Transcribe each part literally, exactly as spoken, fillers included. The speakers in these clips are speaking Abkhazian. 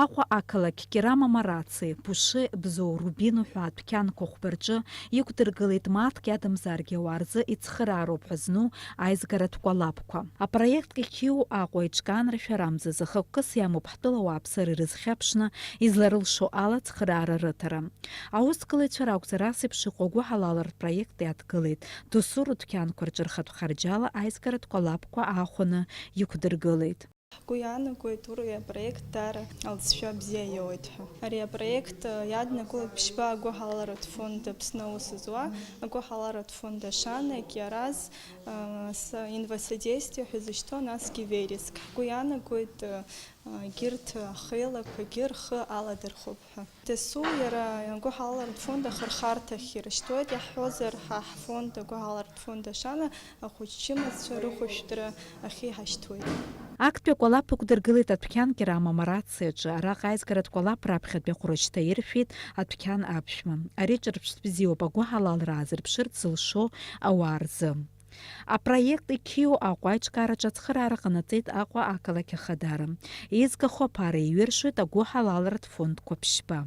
Аҟәа ақалақь Кьарама Мараци, Пуше, Бзоу, Рубино ҳәа адәқьанқәа хәба рҿы иқәдыргылеит мааҭк иадамзаргьы ауаа рзы ицхыраароуп ҳәа зну аизгаратә кәалаԥқәа. Апроект Икиу Аҟәа иҿкаанра шәарамза зыхықәкыс иамоуп ҳтәыла ауааԥсыра ирызхьаԥшны изларылшо ала цхыраара рыҭара. Аусҭгылаҩцәа ракәзар, ас еиԥш иҟоу агәыҳалалратә проект иадгылеит, досу рыдәқьанқәа рҿы рхатә харџьала аизгаратә кәалаԥқәа аахәаны иқәдыргылеит. Ҳгәы иаанагоит уи апроект даара алҵшәа бзиа иоуеит ҳәа. Ари апроект, э, иаднакылоит ԥшьба агәыҳаларатә фонд Аԥсны аус зуа, агәыҳаларатә фонд Ашана, Кьараз, э, с-, Инвасодействие ҳәа зышьҭоу, насгьы Вереск. Ҳгәы иаанагоит, э, егьырҭ ахеилақәагьы рхы аладырхәып ҳәа. Дасу иара агәыҳаларатә фонд ахырхарҭахь ирышьҭуеит, иаҳҳәозар, ҳа ҳфонд, агәыҳаларатә фонд Ашана, ахәыҷ-чымазцәа рыхәышәтәра ахь иҳашьҭуеит. Актәи акәалаԥ ықәдыргылеит адәқьан Кьарама Марациаҿы. Араҟа аизгаратә кәалаԥ раԥхьатәи аҟәра шьҭаиршәеит адәқьан аԥшәма. Ари ҿырԥштә бзиоуп агәыҳалалра аазырԥшырц зылшо ауаа рзы. Апроект Икиу Аҟәа аиҿкаараҿы ацхыраара ҟанаҵеит Аҟәа ақалақь Ахадара. Еизгахо аԥара еиҩыршоит агәыҳалалратә фондқәа ԥшьба.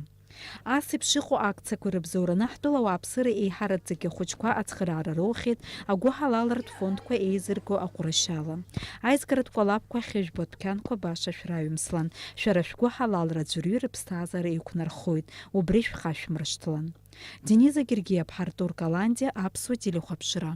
Ас еиԥш иҟоу акциақәа ирыбзоураны ҳтәыла ауааԥсыра еиҳараӡакгьы ахәыҷқәа ацхыраара роухьеит агәыҳалалратә фондқәа еизырго аҟәрашьала. Аизгаратә кәалаԥқәа ахьыжәбо адәқьанқәа баша шәраҩымслан, шәара шәгәыҳалалра аӡәырҩы рыԥсҭазаара еиқәнархоит, убри шәхашәмыршҭлан. Дениза Гергиаԥҳа, Артур Каландиа, Аԥсуа телехәаԥшра.